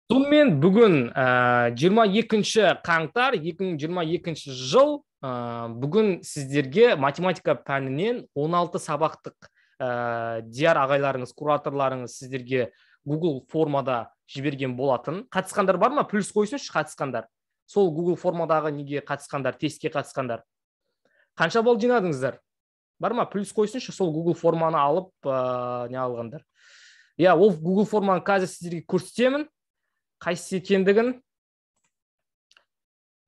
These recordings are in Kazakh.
Сонымен бүгін 22 қаңтар 2022 жыл, бүгін сіздерге математика пәнінен 16 сабақтық Диар ағайларыңыз, кураторларыңыз сіздерге Google формада жіберген болатын. Қатысқандар бар ма? Плюс қойсыншы қатысқандар. Сол Google формадағы неге қатысқандар, тестке қатысқандар. Қанша балл жинадыңыздар? Бар ма? Плюс қойсыншы сол Google форманы алып, не алғандар. Иә, ол Google форманы қазір сіздерге көрсетемін. Қайсысы екендігін.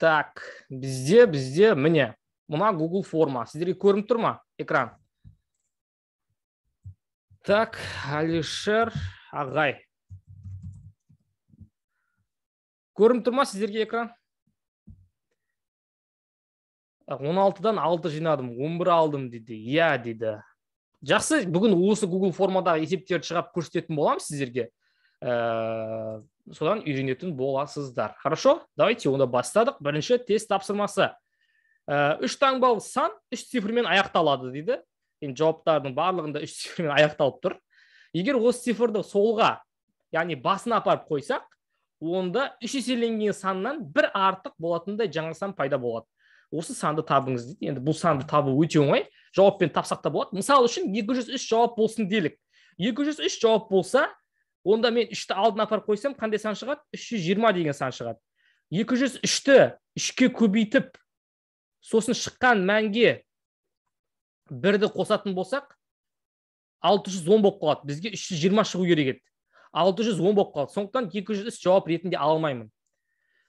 Так, бізде міне мына Google форма. Сіздерге көрініп тұр ма экран? Так, Алишер ағай. Көрініп тұр ма сіздерге экран? 16-дан 6 жинадым, 11 алдым дейді. Иә дейді. Жақсы, бүгін осы Google формадағы есептерді шығарып көрсететін боламын сіздерге. Содан үйренетін боласыздар. Хорошо, давайте онда бастадық. Бірінші тест тапсырмасы. 3 таңбалы сан 3 цифрмен аяқталады дейді. Енді жауаптардың барлығында 3 цифрмен аяқталып тұр. Егер осы цифрды солға, яғни басына апарып қойсақ, онда 3 еселенген саннан бір артық болатындай жаңа сан пайда болады. Осы санды табыңыз дейді. Енді бұл санды табу өте оңай. Жауаппен тапсақ та болады. Мысал үшін 203 жауап болсын делік. 203 жауап болса, онда мен 3-ті алдына апарып қойсам, қандай сан шығады? 320 деген сан шығады. 203-ті 3-ке көбейтіп, сосын шыққан мәнге 1-ді қосатын болсақ, 610 болып қалады. Бізге 320 шығу керек еді. 610 болып қалады. Сондықтан 203 жауап ретінде ала алмаймын.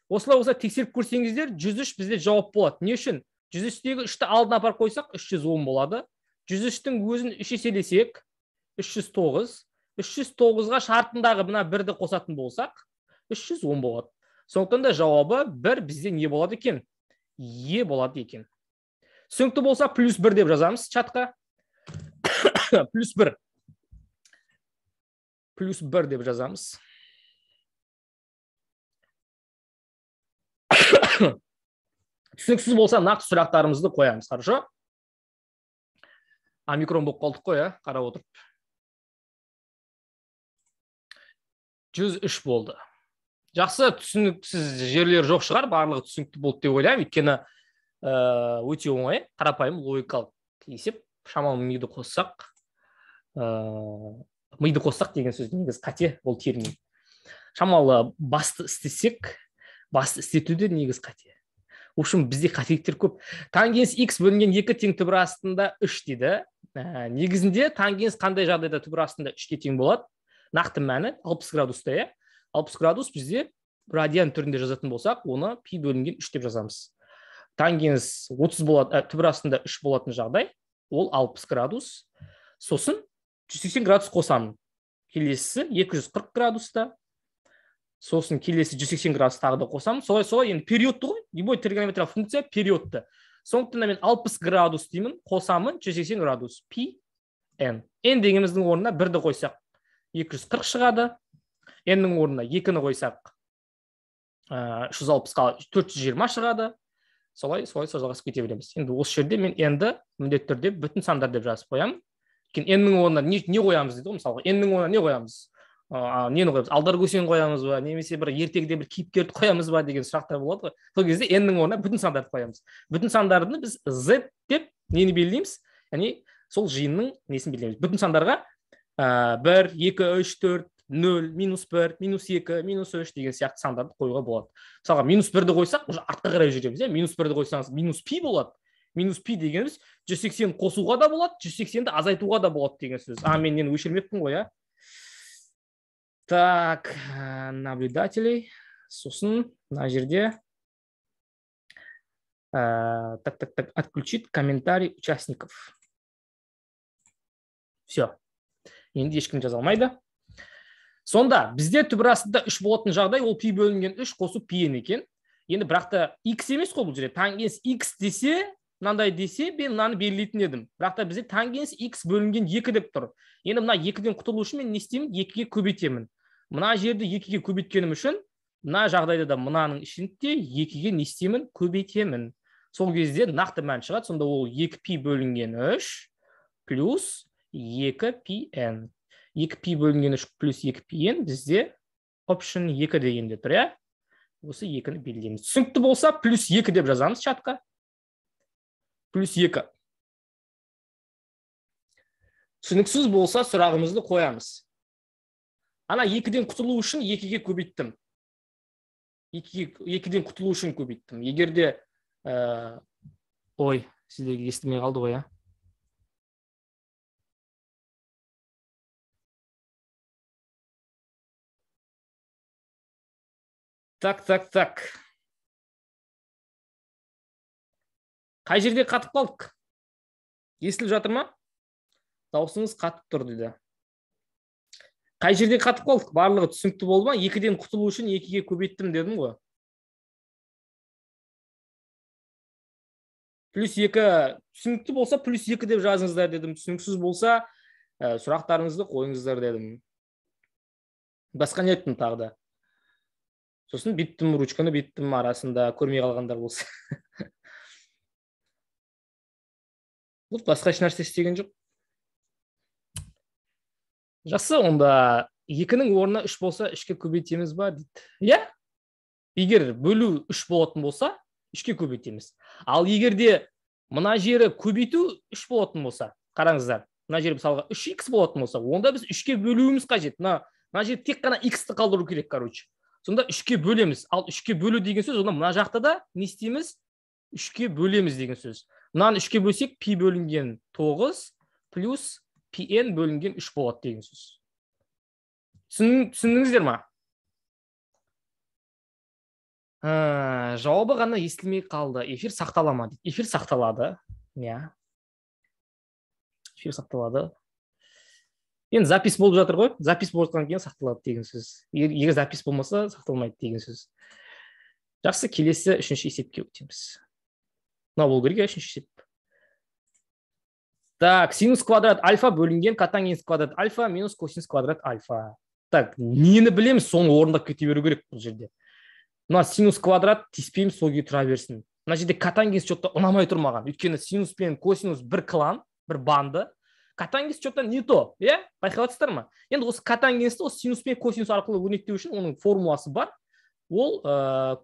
Осылай болса тексеріп көрсеңіздер, 103 бізде жауап болады. Не үшін? 103-тегі 3-ті алдына апарып қойсақ, 310 болады. 103-тің өзін 3 еселесек, 309. 309-ға шартындағы мына 1-ді қосатын болсақ, 310 болады. Сондықтан да жауабы 1 бізде не болады екен? Е болады екен. Түсінікті болса, плюс 1 деп жазамыз чатқа. Плюс 1. Плюс 1 деп жазамыз. Түсініксіз болса, нақты сұрақтарымызды қоямыз. Хорошо? Омикрон болып қалдық қой, қарап отырып. 103 болды. Жақсы, түсініксіз жерлер жоқ шығар, барлығы түсінікті болды деп ойлаймын. Өйткені өте оңай, қарапайым логикалық есеп. Шамалы миды қоссақ, миды қоссақ деген сөз негізі қате, ол термин. Шамалы басты істесек, басты істету де негізі қате. В общем, бізде қателіктер көп. Тангенс x бөлінген 2 тең түбір астында 3 дейді. Негізінде тангенс қандай жағдайда түбір астында 3-ке тең болады? Нақты мәні 60 градуста, иә? 60 градус бізде радиан түрінде жазатын болсақ, оны пи бөлінген 3 деп жазамыз. Тангенс 30 болады, түбір астында 3 болатын жағдай, ол 60 градус. Сосын 180 градус қосамын. Келесісі 240 градуста. Сосын келесі 180 градус тағы да қосамын. Солай-солай, енді периодты ғой. Любой тригонометриялық функция периодты. Сондықтан мен 60 градус деймін, қосамын 180 градус. Пи n. N дегеніміздің орнына 1-ді қойсақ 240 шығады. N-нің орнына 2-ні қойсақ 360-қа 420 шығады. Солай, солай жалғасып кете береміз. Енді осы жерде мен n-ді міндетті түрде бүтін сандар деп жазып қоямын. Өйткені n-нің орнына не қоямыз дейді ғой, мысалға. N-нің орнына не қоямыз? Нені қоямыз? Алдар көсен қоямыз ба? Немесе бір ертегіде бір кейіпкерді қоямыз ба деген сұрақтар болады ғой. Сол кезде n-нің орнына бүтін сандарды қоямыз. Бүтін сандарды біз z деп нені белгілейміз? Яғни сол жиынның несін белгілейміз? Бүтін сандарға 1, 2, 3, 4, 0, минус 1, минус 2, минус 3 деген сияқты сандарды қоюға болады. Мысалға, минус 1-ді қойсақ, уже артқа қарай жүреміз, иә? Минус 1-ді қойсаңыз, минус пи болады. Минус пи дегеніміз 180 қосуға да болады, 180-ді азайтуға да болады деген сөз. Мен нені өшірмеппін ғой, иә? Так, наблюдателей. Сосын мына жерде, так, так, так, отключить комментарий участников. Все. Енді ешкім жаза алмайды. Сонда бізде түбір астында 3 болатын жағдай, ол пи бөлінген 3 қосу пи n екен. Енді бірақ та x емес қой бұл жерде. Тангенс x десе, мынандай десе, мен мынаны белгілейтін едім. Бірақ та бізде тангенс x бөлінген 2 деп тұр. Енді мына 2-ден құтылу үшін мен не істеймін? 2-ге көбейтемін. Мына жерді 2-ге көбейткенім үшін, мына жағдайда да мынаның ішінде 2-ге не істеймін? Көбейтемін. Сол кезде нақты мән шығады. Сонда ол 2 пи бөлінген 3 плюс 2 пи n. 2 пи бөлінген 3 плюс 2 пи n бізде Option 2 дегенде тұр, иә? Осы 2-ні белгілейміз. Түсінікті болса, плюс 2 деп жазамыз чатқа. Плюс 2. Түсініксіз болса, сұрағымызды қоямыз. Ана 2-ден құтылу үшін 2-ге көбейттім. 2-ден құтылу үшін көбейттім. Егер де, ой, сіздерге естілмей қалды ғой, ә? Так, так, так. Қай жерде қатып қалдық? Естіліп жатыр ма? Дауысыңыз қатып тұр дейді. Қай жерде қатып қалдық? Барлығы түсінікті болды ма? 2-ден құтылу үшін 2-ге көбейттім дедім ғой. Плюс 2 түсінікті болса, плюс 2 деп жазыңыздар дедім. Түсініксіз болса, сұрақтарыңызды қойыңыздар дедім. Басқа не айттым тағы да? Сосын бүйттім, ручканы бүйттім, арасында көрмей қалғандар болса. Бұл басқа еш нәрсе істеген жоқ. Жақсы, онда 2-нің орнына 3 болса, 3-ке көбейтеміз ба дейді. Иә? Егер бөлу 3 болатын болса, 3-ке көбейтеміз. Ал егер де мына жері көбейту 3 болатын болса, қараңыздар, мына жері мысалға 3х болатын болса, онда біз 3-ке бөлуіміз қажет. Мына жерде тек қана х-ті қалдыру керек, короче. Сонда 3-ке бөлеміз. Ал 3-ке бөлу деген сөз, онда мына жақта да не істейміз? 3-ке бөлеміз деген сөз. Мынаны 3-ке бөлсек, пи бөлінген 9 плюс пн бөлінген 3 болады деген сөз. Түсіндіңіздер ма? Жауабы ғана естілмей қалды. Эфир сақтала ма дейді. Эфир сақталады. Иә. Эфир сақталады. Енді запись болып жатыр ғой. Запись болып жатқаннан кейін сақталады деген сөз. Егер запись болмаса, сақталмайды деген сөз. Жақсы, келесі үшінші есепке өтеміз. Мынау болу керек, үшінші есеп. Так, синус квадрат альфа бөлінген котангенс квадрат альфа минус косинус квадрат альфа. Так, нені білеміз, соны орындап кете беру керек бұл жерде. Мына синус квадрат тиіспейміз, сол күйі тұра берсін. Мына жерде котангенс что-то ұнамай тұр маған. Өйткені синус пен косинус бір клан, бір банды. Котангенс что-то не то, иә? Байқап жатсыздар ма? Енді осы котангенсті осы синус пен косинус арқылы өрнектеу үшін оның формуласы бар. Ол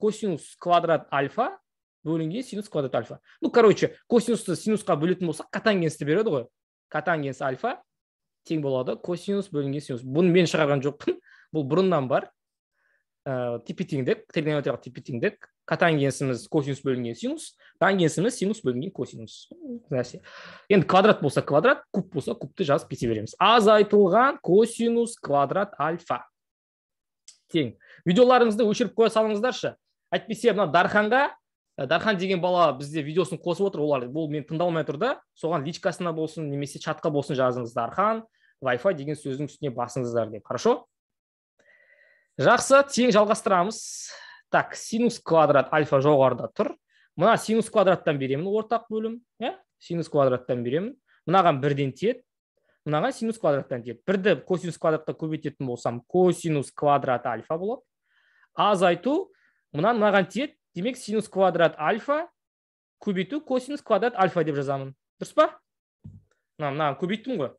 косинус квадрат альфа бөлінген синус квадрат альфа. Ну, короче, косинусты синусқа бөлетін болсақ, котангенсті береді ғой. Котангенс альфа тең болады косинус бөлінген синус. Бұны мен шығарған жоқпын. Бұл бұрыннан бар. Тепе-теңдік, тригонометриялық тепе-теңдік. Котангенсіміз косинус бөлінген синус, тангенсіміз синус бөлінген косинус. Нәрсе. Енді квадрат болса квадрат, куб болса кубты жазып кете береміз. Азайтылған косинус квадрат альфа тең. Видеоларыңызды өшіріп қоя салыңыздаршы. Әйтпесе мына Дарханға, Дархан деген бала бізде видеосын қосып отыр, олар бұл мен тыңдалмай тұр да, соған личкасына болсын, немесе чатқа болсын жазыңыз. Дархан, Wi-Fi деген сөздің үстіне басыңыздар деп. Хорошо? Жақсы, тең жалғастырамыз. Так, синус квадрат альфа жоғарыда тұр. Мына синус квадраттан беремін ортақ бөлім, иә? Синус квадраттан беремін. Мынаған бірден тиеді, мынаған синус квадраттан тиеді. Бірді косинус квадратқа көбейтетін болсам, косинус квадрат альфа болады. Азайту, мынан мынаған тиеді, демек синус квадрат альфа көбейту косинус квадрат альфа деп жазамын. Дұрыс па? Мынаған көбейттім ғой.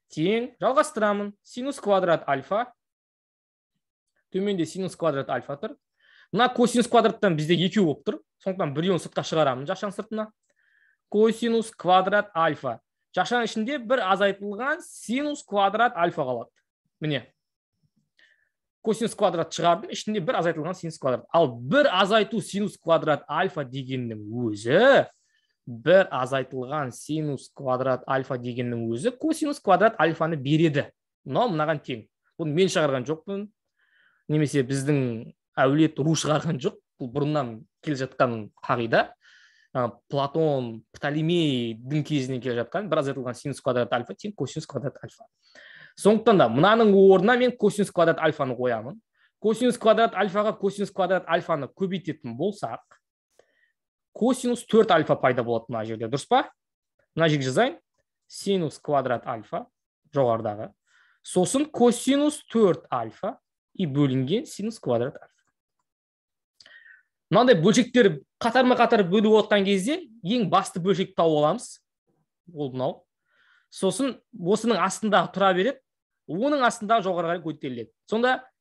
Тең, жалғастырамын. Синус квадрат альфа. Төменде синус квадрат альфа тұр. Мына косинус квадраттан бізде екеу болып тұр. Сондықтан біреуін сыртқа шығарамын жақшаның сыртына. Косинус квадрат альфа. Жақшаның ішінде бір азайтылған синус квадрат альфа қалады. Міне. Косинус квадрат шығардым, ішінде бір азайтылған синус квадрат. Ал бір азайту синус квадрат альфа дегеннің өзі, бір азайтылған синус квадрат альфа дегеннің өзі косинус квадрат альфаны береді. Мынау мынаған тең. Бұны мен шығарған жоқпын. Немесе біздің әулет ру шығарған жоқ. Бұл бұрыннан келе жатқан қағида. Платон, Птолемейдің кезінен келе жатқан бір азайтылған синус квадрат альфа тең косинус квадрат альфа. Сондықтан да мынаның орнына мен косинус квадрат альфаны қоямын. Косинус квадрат альфаға косинус квадрат альфаны көбейтетін болсақ, косинус 4 альфа пайда болады мына жерде, дұрыс па? Мына жерге жазайын. Синус квадрат альфа жоғарыдағы. Сосын косинус 4 альфа и бөлінген синус квадрат альфа. Мынандай бөлшектер қатарма-қатар бөліп отқан кезде ең басты бөлшекті тауып аламыз. Ол мынау. Сосын осының астындағы тұра береді, оның астындағы жоғары қарай көтеріледі. Сонда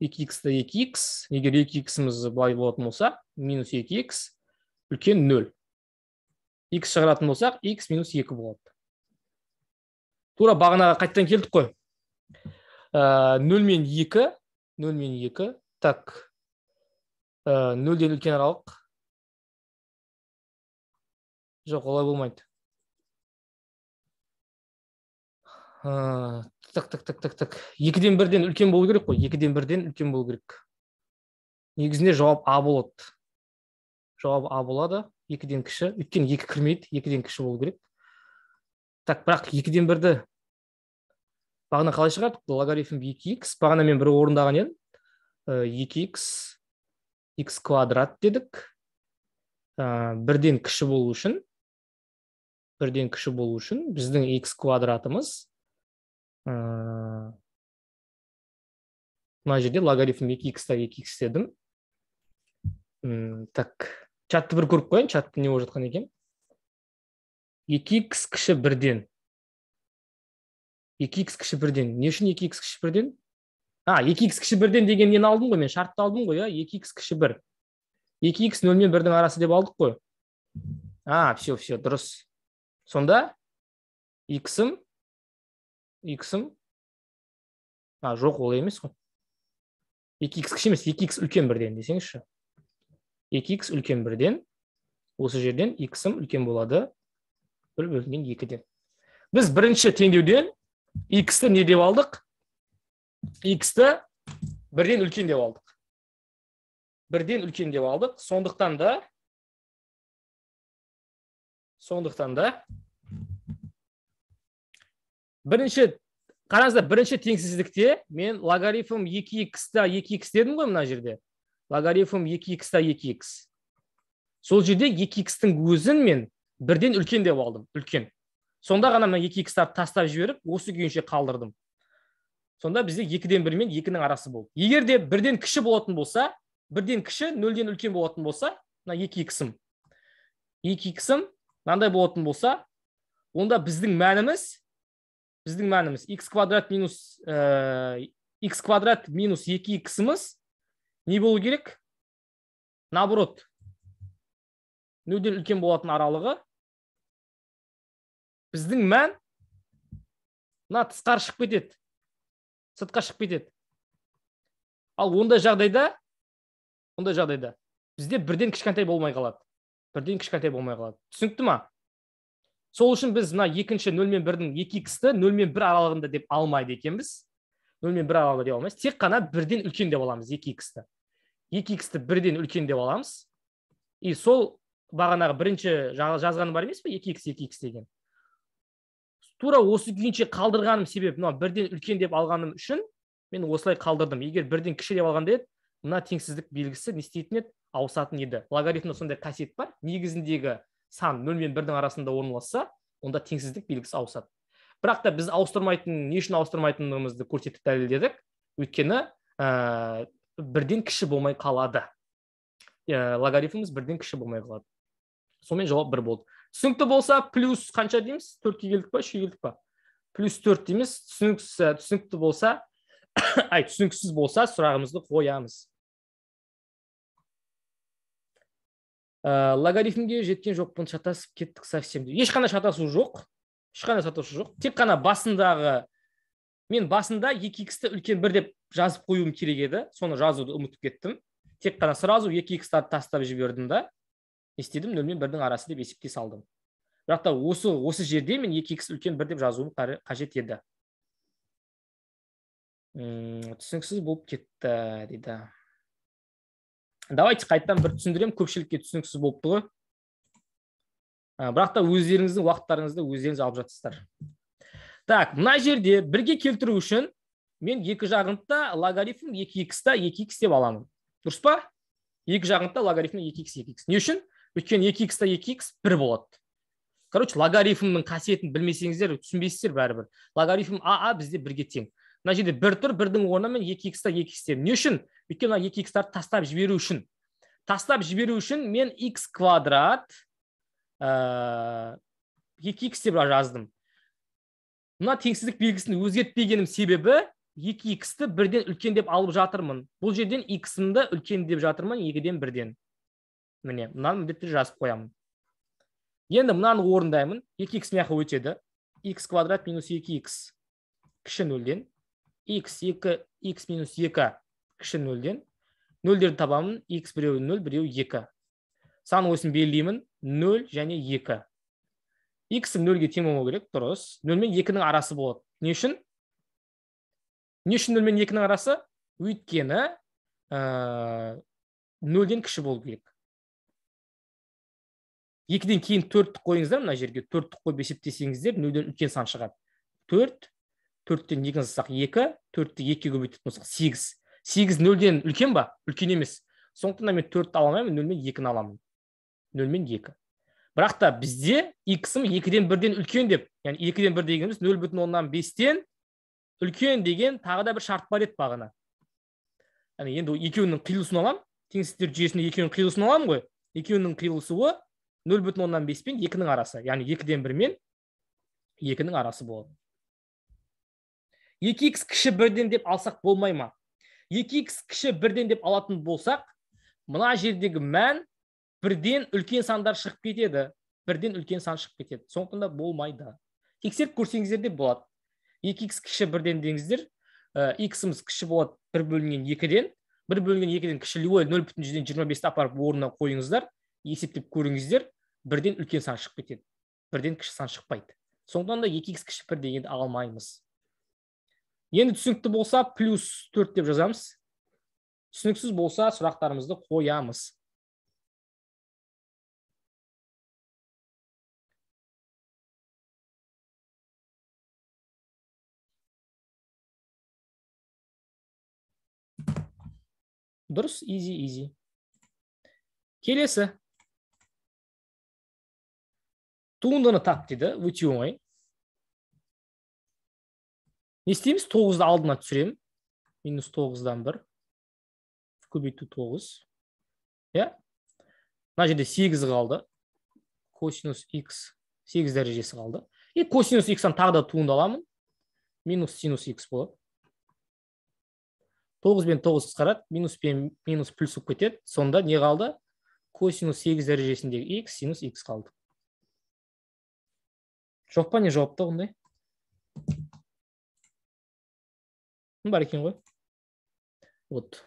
2х та 2х, егер 2х-іміз былай болатын болса, минус 2х үлкен 0. Х шығаратын болсақ, х минус 2 болады. Тура бағанаға қайттан келдік қой. 0 мен 2, 0 мен 2, так, 0-ден үлкен аралық. Жоқ, олай болмайды. Так. 2-ден 1-ден үлкен болу керек қой. 2-ден 1-ден үлкен болу керек. Негізінде жауап А болады. Жауап А болады. 2-ден кіші. Өйткені 2 кірмейді, 2-ден кіші болу керек. Так, бірақ 2-ден 1-ді бағана қалай шығардық? Логарифм 2х. Бағана мен бір орындаған едім. 2х х квадрат дедік. Бірден кіші болу үшін, бірден кіші болу үшін біздің х квадратымыз мына жерде логарифм 2х та 2х дедім. Так, чатты бір көріп қояйын, чатты не болып жатқан екен. 2х кіші бірден. 2х кіші бірден. Не үшін 2х кіші бірден? 2х кіші бірден деген нені алдым ғой, мен шартты алдым ғой, 2х кіші 1. 2х 0 мен 1-дің арасы деп алдық қой. Все, все, дұрыс. Сонда х-ім, жоқ, ол емес қой. 2х кіші емес, 2х үлкен бірден десеңізші. 2х үлкен бірден, осы жерден х-ім үлкен болады 1 бөлінген 2-ден. Біз бірінші теңдеуден х-ті не деп алдық? Х-ті бірден үлкен деп алдық. Бірден үлкен деп алдық. Сондықтан да бірінші, қараңыздар, бірінші теңсіздікте мен логарифм 2х та 2х дедім ғой мына жерде. Логарифм 2х та 2х. Сол жерде 2х-тің өзін мен бірден үлкен деп алдым, үлкен. Сонда ғана мен 2х-тарды тастап жіберіп, осы күйінше қалдырдым. Сонда бізде 2-ден 1 мен 2-нің арасы болды. Егер де бірден кіші болатын болса, бірден кіші, 0-ден үлкен болатын болса, мына 2х-ім. 2х-ім мынандай болатын болса, онда біздің мәніміз х квадрат минус х квадрат минус 2х-іміз не болу керек? Наоборот, 0-ден үлкен болатын аралығы біздің мән мына тысқары шығып кетеді. Сыртқа шығып кетеді. Ал ондай жағдайда бізде бірден кішкентай болмай қалады. Бірден кішкентай болмай қалады. Түсінікті ма? Сол үшін біз мына екінші 0 мен 1-дің 2х-ті 0 мен 1 аралығында деп алмайды екенбіз. 0 мен 1 аралығында деп алмаймыз. Тек қана бірден үлкен деп аламыз 2х-ті. 2х-ті бірден үлкен деп аламыз. И сол бағанағы бірінші жазғаным бар емес пе? 2х, 2х деген. Тура осы күйінше қалдырғаным себеп, мына бірден үлкен деп алғаным үшін мен осылай қалдырдым. Егер бірден кіші деп алғанда еді, мына теңсіздік белгісі не істейтін еді? Ауысатын еді. Логарифмде сондай қасиет бар. Негізіндегі сан 0 мен 1-дің арасында орналасса, онда теңсіздік белгісі ауысады. Бірақ та біз ауыстырмайтын, не үшін ауыстырмайтынымызды көрсетіп дәлелдедік. Өйткені бірден кіші болмай қалады. Логарифміміз бірден кіші болмай қалады. Сонымен жауап 1 болды. Түсінікті болса, плюс қанша дейміз? 4-ке келдік па, 3-ке келдік па? Плюс 4 дейміз. Түсінікті болса, түсініксіз болса, сұрағымызды қоямыз. Логарифмге жеткен жоқпын, шатасып кеттік совсем. Ешқандай шатасу жоқ. Ешқандай шатасу жоқ. Тек қана басындағы, мен басында 2х-ті үлкен 1 деп жазып қоюым керек еді. Соны жазуды ұмытып кеттім. Тек қана сразу 2х-тарды тастап жібердім да. Не істедім? 0 мен 1-дің арасы деп есептей салдым. Бірақ та осы жерде мен 2х үлкен 1 деп жазуым қажет еді. Түсініксіз болып кетті дейді. Давайте қайтадан бір түсіндірем, көпшілікке түсініксіз болыпты ғой. Бірақ та өздеріңіздің уақыттарыңызды өздеріңіз алып жатсыздар. Так, мына жерде бірге келтіру үшін мен екі жағында логарифм 2х та 2х деп аламын. Дұрыс па? Екі жағында логарифм 2х 2х. Не үшін? Өйткені 2х та 2х 1 болады. Короче, логарифмнің қасиетін білмесеңіздер, түсінбейсіздер бәрібір. Логарифм АА бізде бірге тең. Мына жерде бір тұр, бірдің орнына мен 2х та 2х дедім. Не үшін? Өйткені мына 2х-тарды тастап жіберу үшін. Тастап жіберу үшін мен х квадрат 2х деп жаздым. Мына теңсіздік белгісін өзгертпегенім себебі 2х-ті бірден үлкен деп алып жатырмын. Бұл жерден х-імді үлкен деп жатырмын, 2-ден 1-ден. Міне, мынаны міндетті түрде жазып қоямын. Енді мынаны орындаймын. 2х мына жаққа өтеді. Х квадрат минус 2х кіші 0-ден. Х 2, х минус 2 кіші 0-ден. Нөлдерді табамын. Х біреуі 0, біреуі 2. Сан осыны белгілеймін. 0 және 2. Х-ім 0-ге тең болмау керек, дұрыс. 0 мен 2-нің арасы болады. Не үшін? Не үшін 0 мен 2-нің арасы? Өйткені 0-ден кіші болу керек. 2-ден кейін 4-ті қойыңыздар, мына жерге 4-ті қойып есептесеңіздер, 0-ден үлкен сан шығады. 4, 4-тен 2-ні салсақ 2, 4-ті 2-ге көбейтетін болсақ 8. 8 0-ден үлкен ба? Үлкен емес. Сондықтан мен 4-ті ала алмаймын, 0 мен 2-ні аламын. 0 мен 2. Бірақ та бізде х-ім 2-ден 1-ден үлкен деп, яғни 2-ден 1 дегеніміз 0,5-тен үлкен деген тағы да бір шарт бар еді бағана. Яғни енді екеуінің қиылысын аламын, теңсіздіктер жүйесінде екеуінің қиылысын аламын ғой. Екеуінің қиылысуы 0,5 пен 2-нің арасы, яғни 2-ден 1 мен 2-нің арасы болады. 2х кіші 1-ден деп алсақ болмай ма? 2х кіші 1-ден деп алатын болсақ, мына жердегі мән бірден үлкен сандар шығып кетеді. Бірден үлкен сан шығып кетеді. Сондықтан да болмайды. Тексеріп көрсеңіздер де болады. 2х кіші 1-ден деңіздер, х-іміз кіші болады 1 бөлінген 2-ден. 1 бөлінген 2-ден кіші любой 0,25-ті апарып орнына қойыңыздар, есептеп көріңіздер, бірден үлкен сан шығып кетеді. Бірден кіші сан шықпайды. Сондықтан да 2х кіші 1 дегенді ала алмаймыз. Енді түсінікті болса плюс 4 деп жазамыз. Түсініксіз болса сұрақтарымызды қоямыз. Дұрыс, изи, изи. Келесі. Туындыны тап дейді, өте оңай. Не істейміз? 9-ды алдына түсіремін. Минус 9-дан 1. Көбейту 9. Иә? Мына жерде 8 қалды. Косинус х 8 дәрежесі қалды. И косинус х-тан тағы да туынды аламын. Минус синус х болады. 9 бен 9 қысқарады, минус пен минус плюс болып кетеді. Сонда не қалды? Косинус 8 дәрежесіндегі х, синус х қалды. Жоқ па, не жауапты ондай? Бар екен ғой. Вот.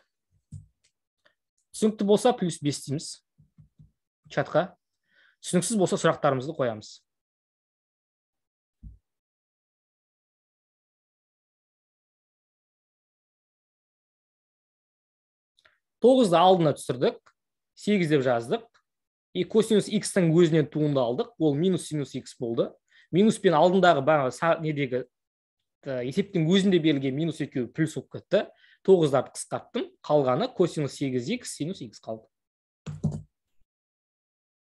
Түсінікті болса плюс 5 дейміз чатқа. Түсініксіз болса сұрақтарымызды қоямыз. Тоғызды алдына түсірдік, 8 деп жаздық. И косинус х-тің өзінен туынды алдық, ол минус синус х болды. Минус пен алдындағы бағана недегі есептің өзінде берілген минус екеуі плюс болып кетті. 9-ды қысқарттым, қалғаны косинус 8х синус х қалды.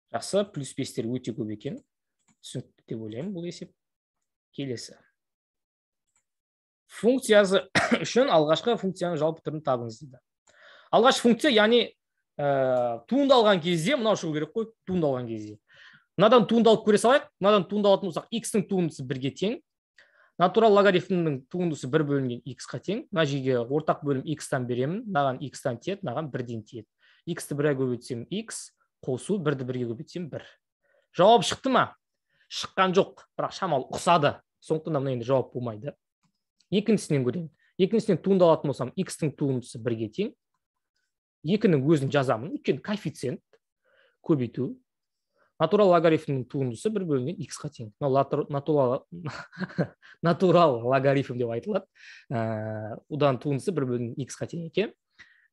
Жақсы, плюс 5-тер өте көп екен. Түсінікті деп ойлаймын бұл есеп. Келесі. Функциясы үшін алғашқы функцияның жалпы түрін табыңыз дейді. Алғашқы функция, яғни туынды алған кезде, мынау шығу керек қой, туынды алған кезде. Мынадан туынды алып көре салайық. Мынадан туынды алатын болсақ, х-тің туындысы 1-ге тең. Натурал логарифмнің туындысы 1 бөлінген х-қа тең. Мына жерге ортақ бөлім х-тан беремін, мынаған х-тан тиеді, мынаған 1-ден тиеді. Х-ті 1-ге көбейтсем х, қосу 1-ді 1-ге көбейтсем 1. Жауап шықты ма? Шыққан жоқ, бірақ шамалы ұқсады. Сондықтан да мына енді жауап болмайды. Екіншісінен көрейін. Екіншісінен туынды алатын болсам, х-тің туындысы 1-ге тең. 2-нің өзін жазамын, өйткені коэффициент көбейту. Натурал логарифмнің туындысы 1 бөлінген х-қа тең. Натурал логарифм деп айтылады. Одан туындысы 1 бөлінген х-қа тең екен.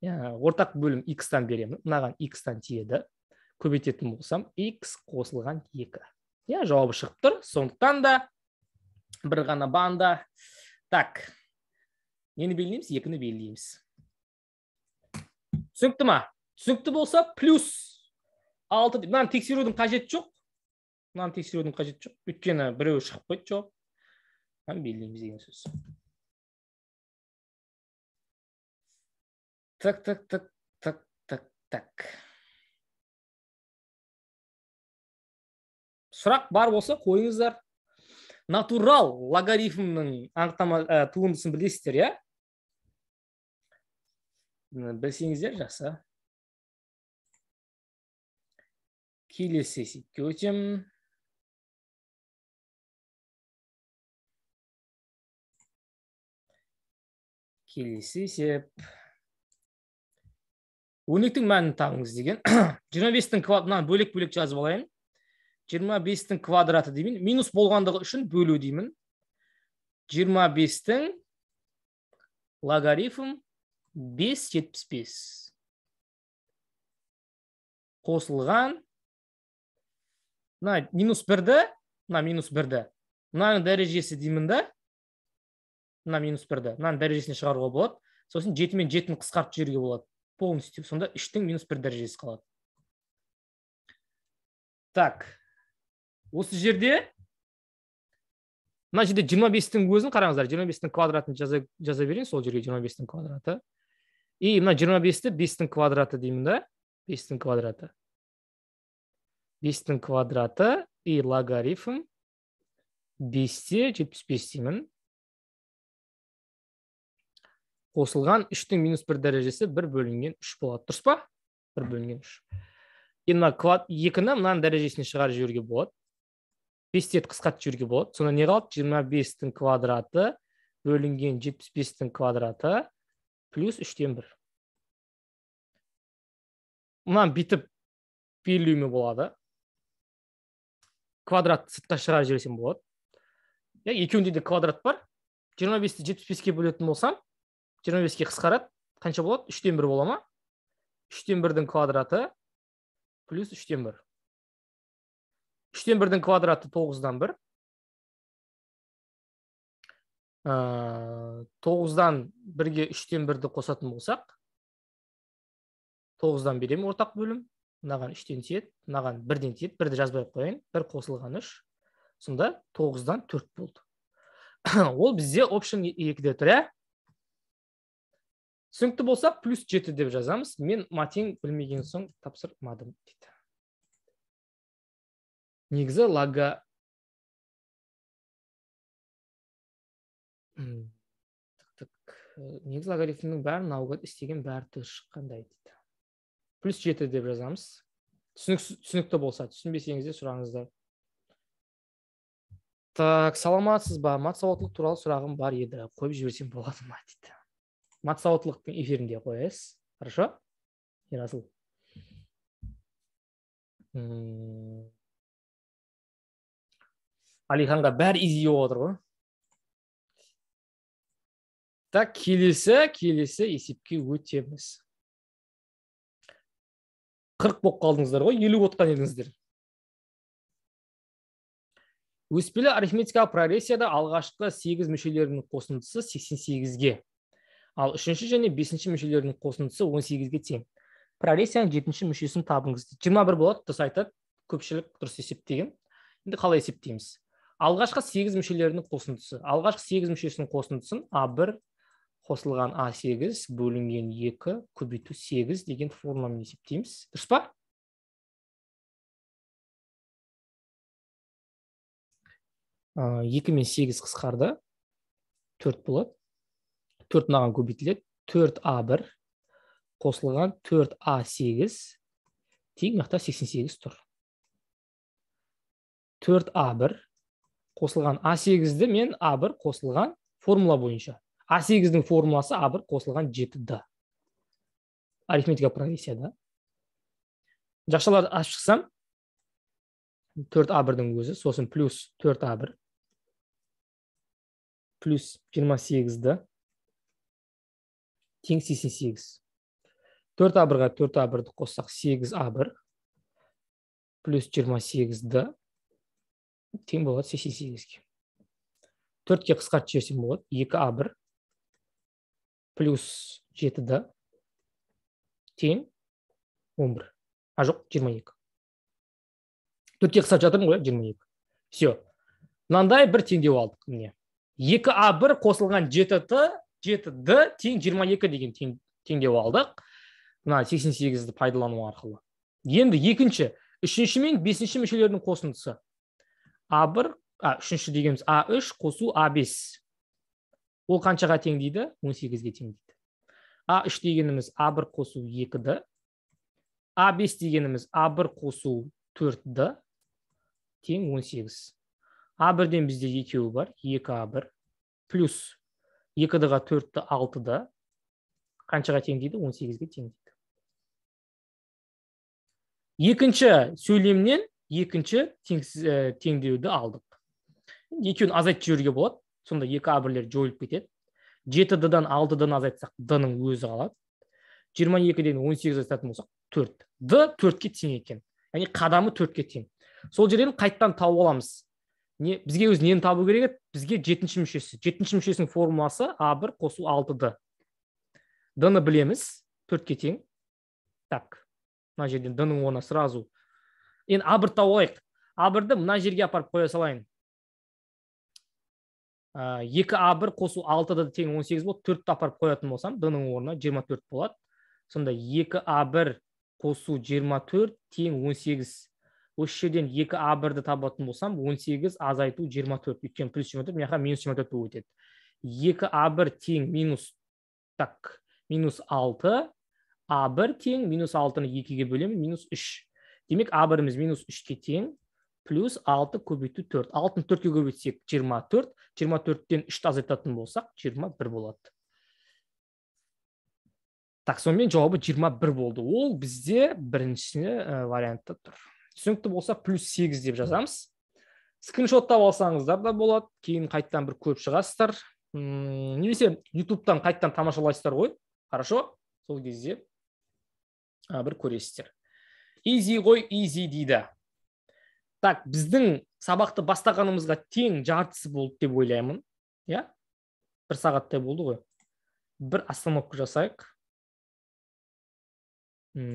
Ортақ бөлім х-тан беремін, мынаған х-тан тиеді. Көбейтетін болсам, х қосылған 2. Иә, жауабы шығып тұр. Сондықтан да бір ғана банда. Так, нені белгілейміз? 2-ні белгілейміз. Түсінікті ма? Түсінікті болса, плюс 6. Мынаны тексерудің қажеті жоқ. Мынаны тексерудің қажеті жоқ. Өйткені біреуі шығып қойды жауап. Мынаны белгілейміз деген сөз. Так, так, так, так, так, так. Сұрақ бар болса қойыңыздар. Натурал логарифмнің анықтама туындысын білесіздер, иә? Білсеңіздер жақсы. Келесі есепке өтемін. Келесі есеп. 12-тің мәнін табыңыз деген. 25-тің квадратынан бөлек-бөлек жазып алайын. 25-тің квадраты деймін. Минус болғандығы үшін бөлу деймін. 25-тің логарифм 5,75 қосылған мына минус 1-ді, мына минус 1-ді, мынаның дәрежесі деймін да, мына минус 1-ді, мынаның дәрежесіне шығаруға болады. Сосын 7 мен 7-ні қысқартып жіберуге болады полностью. Сонда 3-тің минус 1 дәрежесі қалады. Так, осы жерде мына жерде 25-тің өзін қараңыздар, 25-тің квадратын жаза берейін, сол жерге 25-тің квадраты. И мына 25-ті 5-тің квадраты деймін да, 5-тің квадраты. 5-тің квадраты и логарифм 5-те 75 деймін. Қосылған 3-тің минус 1 дәрежесі 1 бөлінген 3 болады. Дұрыс па? 1 бөлінген 3. Енді мына 2-ні мынаның дәрежесіне шығарып жіберуге болады. 5-те қысқартып жіберуге болады. Сонда не қалды? 25-тің квадраты бөлінген 75-тің квадраты плюс 3-тен 1. Мынаны бүйтіп белгілеуіме болады. Квадратты сыртқа шығарып жіберсем болады. Екеуінде де квадрат бар. 25-ті 75-ке бөлетін болсам, 25-ке қысқарады. Қанша болады? 3-тен 1 бола ма? 3-тен 1-дің квадраты плюс 3-тен 1. 3-тен 1-дің квадраты 9-дан 1. 9-дан 1-ге 3-тен 1-ді қосатын болсақ, 9-дан беремін ортақ бөлім. Мынаған 3-тен тиеді, мынаған 1-ден тиеді. 1-ді жазбай қояйын. 1 қосылған 3. Сонда 9-дан 4 болды. Ол бізде option 2-де тұр, ә? Түсінікті болса, плюс 7 деп жазамыз. Мен матең білмеген соң тапсырмадым дейді. Негізі лага негізі логарифмнің бәрін наугад істеген бәрі дұрыс шыққандай дейді. Плюс 7 деп жазамыз. Түсінікті болса, түсінбесеңіз де сұраңыздар. Так, саламатсыз ба? Мат сауаттылық туралы сұрағым бар еді. Қойып жіберсем болады ма дейді. Мат сауаттылықтың эфирінде қоясыз. Хорошо? Ерасыл. Алиханға бәрі изи болып отыр ғой. Так, келесі есепке өтеміз. 40 болып қалдыңыздар ғой, 50 отқан едіңіздер. Өспелі арифметикалық прогрессияда алғашқы 8 мүшелерінің қосындысы 88-ге, ал 3-ші және 5-ші мүшелерінің қосындысы 18-ге тең. Прогрессияның 7-ші мүшесін табыңыз. 21 болады, дұрыс айтады, көпшілік дұрыс есептеген. Енді қалай есептейміз? Алғашқы 8 мүшелерінің қосындысы. Алғашқы 8 мүшесінің қосындысын А1 қосылған А8 бөлінген 2 көбейту 8 деген формуламен есептейміз. Дұрыс па? 2 мен 8 қысқарды. 4 болады. 4 мынаған көбейтіледі. 4А1 қосылған 4А8 тең мына жақта 88 тұр. 4А1 қосылған А8-ді мен А1 қосылған формула бойынша. А8-дің формуласы А1 қосылған 7D. Арифметика прогрессияда. Жақшаларды ашып шықсам, 4А1-дің өзі, сосын плюс 4А1 плюс 28-ді тең 88. 4А1-ға 4А1-ді қоссақ 8А1 плюс 28-ді тең болады 88-ге. 4-ке қысқартып жіберсем болады 2А1 плюс 7-ді тең 11. А жоқ, 22. 4-ке қысқартып жатырмын ғой, 22. Все. Мынандай бір теңдеу алдық. Міне. 2А1 қосылған 7Т, 7D тең 22 деген теңдеу алдық. Мына 88-ді пайдалану арқылы. Енді екінші, үшінші мен бесінші мүшелердің қосындысы. А1, үшінші дегеніміз А3 қосу А5. Ол қаншаға тең дейді? 18-ге тең дейді. А3 дегеніміз А1 қосу 2D, А5 дегеніміз А1 қосу 4D тең 18. А1-ден бізде екеуі бар, 2А1 плюс 2D-ға 4-ті 6D қаншаға тең дейді? 18-ге тең дейді. Екінші сөйлемнен екінші теңдеуді алдық. Екеуін азайтып жіберуге болады. Сонда 2А1-лер жойылып кетеді. 7D-дан 6D-ны азайтсақ, D-ның өзі қалады. 22-ден 18 азайтатын болсақ, 4. D 4-ке тең екен. Яғни қадамы 4-ке тең. Сол жерден қайттан тауып аламыз. Не, бізге өзі нені табу керек еді? Бізге жетінші мүшесі. Жетінші мүшесінің формуласы А1 қосу 6D. D-ны білеміз, 4-ке тең. Так, мына жерден D-ның орнына сразу. Енді А1 тауып алайық. А1-ді мына жерге апарып қоя салайын. 2А1 қосу 6D тең 18 болады. 4-ті апарып қоятын болсам, D-ның орнына 24 болады. Сонда 2А1 қосу 24 тең 18. Осы жерден 2А1-ді табатын болсам, 18 азайту 24. Өйткені плюс 24, мына жаққа минус 24 болып өтеді. 2А1 тең минус, так, минус 6, А1 тең минус 6-ны 2-ге бөлемін, минус 3. Демек, А1-іміз минус 3-ке тең, плюс 6 көбейту 4. 6-ны 4-ке көбейтсек 24, 24-тен 3-ті азайтатын болсақ 21 болады. Так, сонымен жауабы 21 болды. Ол бізде бірінші вариантта тұр. Түсінікті болса плюс 8 деп жазамыз. Скриншоттап алсаңыздар да болады. Кейін қайттан бір көріп шығасыздар. Немесе YouTube-тан қайттан тамашалайсыздар ғой. Хорошо? Сол кезде бір көресіздер. Изи ғой, изи дейді. Так, біздің сабақты бастағанымызға тең жартысы болды деп ойлаймын. Иә? Бір сағаттай болды ғой. Бір остановка жасайық.